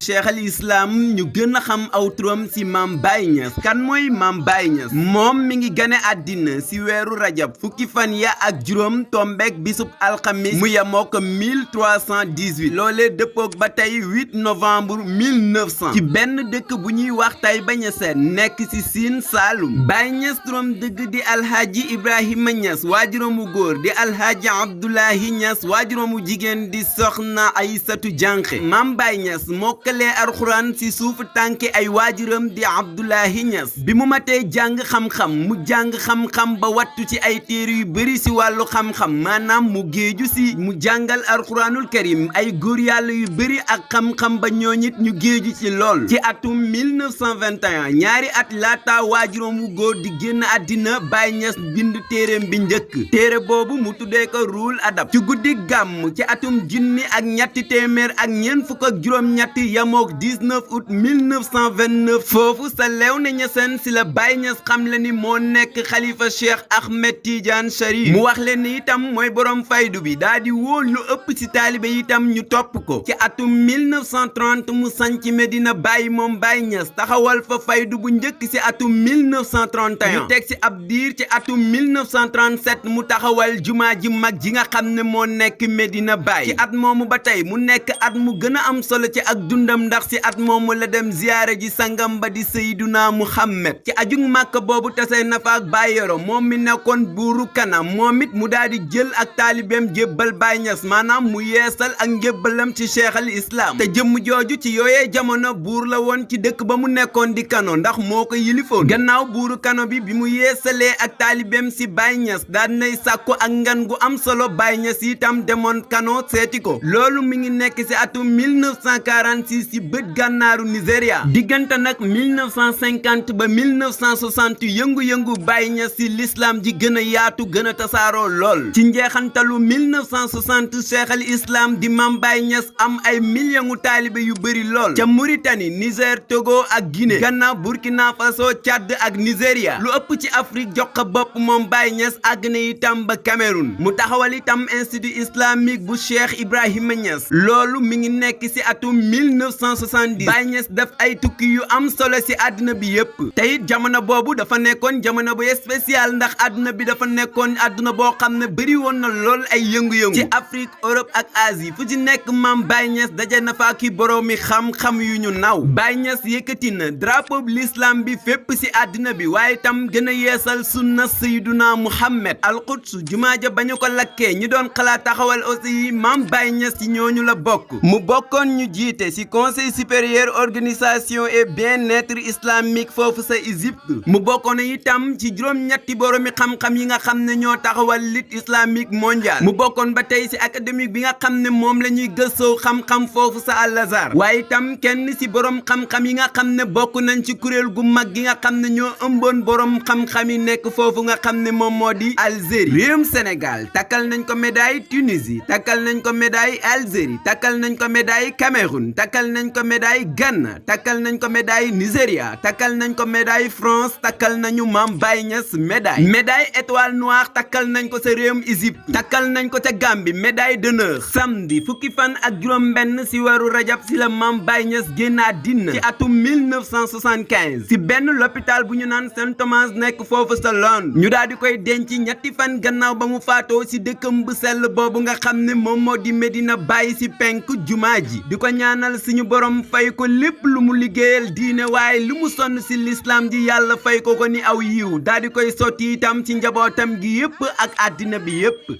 cheikh al islam ñu gën a xam aw turam ci Mame Baye Niass. kan mooy Mame Baye Niass? moom mi ngi gane àddina ci weeru rajab fukki fan ya ak juróom tombeek bisub alxamis mu yemoo ko 1318 loolee dëppoog ba tey 8 novembre 1900 ci benn dëkk bu ñuy wax Taïba Niassène nekk ci Sine Saalum. Baye Niass turam dëgg di alhaaji Ibrahima Niass waajuramu góor di alhaaji Abdoulahi Niass waajuramu jigéen di soxna Aysatu Jànqe. Mame Baye Niass mokkalee alxuraan ci suufu tànki ay waajuram di Abdoulahi Niass bi mu matee jàng xam-xam mu jàng xam-xam ba wattu ci ay téere yu bëri ci wàllu xam-xam maanaam mu géeju ci mu jàngal alxuraanul karim ay góor yàlla yu bëri ak xam-xam ba ñooñit ñu géeju ci lool. ci atum 1921 ñaari at laata waajuram wu góor di génn àddina Baye Niass bind téereem bi njëkk téere boobu mu tuddee ko Ruhul Adab. ci guddi gàmm ci atum junni ak ñetti téeméer ak ñeent fukk ak juróom-ñett yamook 19 août 1929 foofu sa Léona Niassène si la Baye Niass xam le ni moo nekk xalifa Cheikh Ahmed Tidiane Chérif mu wax leen ni itam mooy borom faydu bi daa di woo lu ëpp ci taalibe itam ñu topp ko. ci atum 1930 mu sanc Medina Baye moom Baye Niass taxawal fa faydu bu njëkk ci atum 1931 ñu teg ci ab diir ci atum 1937 mu taxawal jumaa ji mag ji nga xam ne moo nekk Medina Baye. ci at moomu ba tey mu nekk at mu gën a am solo ci ak dundam ndax ci at moomu la dem ziyaare ji sangam ba di Seyduna Muhammad. ci ajug Màkka boobu tase na fa ak Baye Yoro moom mi nekkoon buuru Kanam moom it mu daal di jël ak taalibeem jébbal Baye Niass maanaam mu yeesal ak njébbalam ci cheikh al islam te jëmm jooju ci yooyee jamono buur la woon ci dëkk ba mu nekkoon di Kano ndax moo ko yilifoon. gannaaw buuru Kano bi mu yeesalee ak taalibeem ci Baye Niass daal nay sàkku ak ngan gu am solo Baye Niass itam demoon Kano seeti ko loolu mi ngi nekk ci atum 1946 ci bët gànnaaru Nigéria. diggante nag 1950 ba 1960 yëngu-yëngu Baye Niass ci l'islam ji gën a yaatu gën a tasaaroo lool. ci njeexantalu 1960 cheikh al islam di Mame Baye Niass am ay millions taalibe yu bëri lool ca Mauritanie Niger Togo ak Guinée gannaaw Burkina Faso Tchad ak Nigéria lu ëpp ci Afrique jox ko bopp moom Baye Niass àgg na itam ba Cameroun mu taxawal itam institut islamique bu Cheikh Ibrahima Niass loolu mi ngi nekk ci atum 1970 Baye Niass def ay tukki yu am solo ci àddina bi yépp te it jamono boobu dafa nekkoon jamono bu spécial ndax àdduna bi dafa nekkoon àdduna boo xam ne bëri woon na lool ay yëngu-yëngu ci Afrique Europe ak Asie fu ci nekk Mame Baye Niass daje na fa ki boroomi xam-xam yu ñu naw. Baye Niass yëkkati na drapeau bi l'islam bi fépp ci àddina bi waaye tam gën a yeesal sunna Seyduna Muhammad al-Quds jumaa ja bañu ko lakkee ñu doon xalaat taxawal aussi Mame Baye Niass ci ñooñu la bokk mu bokkoon ñu jiite ci conseil supérieur organisation et bien-être islamique foofu sa Égypte mu bokkoon itam ci juróom-ñetti boroomi xam-xam yi nga xam ne ñoo taxawal lutte islamique mondiale mu bokkoon ba tey ci académique bi nga xam ne moom la ñuy gëstoo xam-xam foofu sa Al-Azhar waaye itam kenn ci borom xam-xam yi nga xam ne bokk nañ ci kuréel gu mag gi nga xam ne ñoo ëmboon borom xam-xam yi nekk foofu nga xam ne moom moo di Algérie. réewum Sénégal takkal nañ ko médaille Tunisie takkal nañ ko médaille Algérie takkal nañ ko médaille Cameroun takkal nañ ko médaille Ghana takkal nañ ko médaille Nigéria takkal nañ ko médaille France takkal nañu Mame Baye Niass médaille étoile noire takkal nañ ko sa réewum Égypte takkal nañ ko ca Gambie médaille d'honneur samedi fukki fan ak juróom benn ci weeru rajab ci la Mame Baye Niass génn àddina ci atum 1975 ci benn l'hôpital bu ñu naan Saint Thomas nekk foofu sa Londres ñu daal di koy denc ñetti fan gannaaw ba mu faatoo ci dëkkam bu sell boobu nga xam ne moom moo di Medina Baye ci penk jumaa ji di ko ñaanal suñu borom fay ko lépp lu mu liggéeyal diine waaye lu mu sonn ci l'islam ji yàlla fay ko ko ni aw yiw daal di koy sotti itam ci njabootam gi yépp ak àddina bi yépp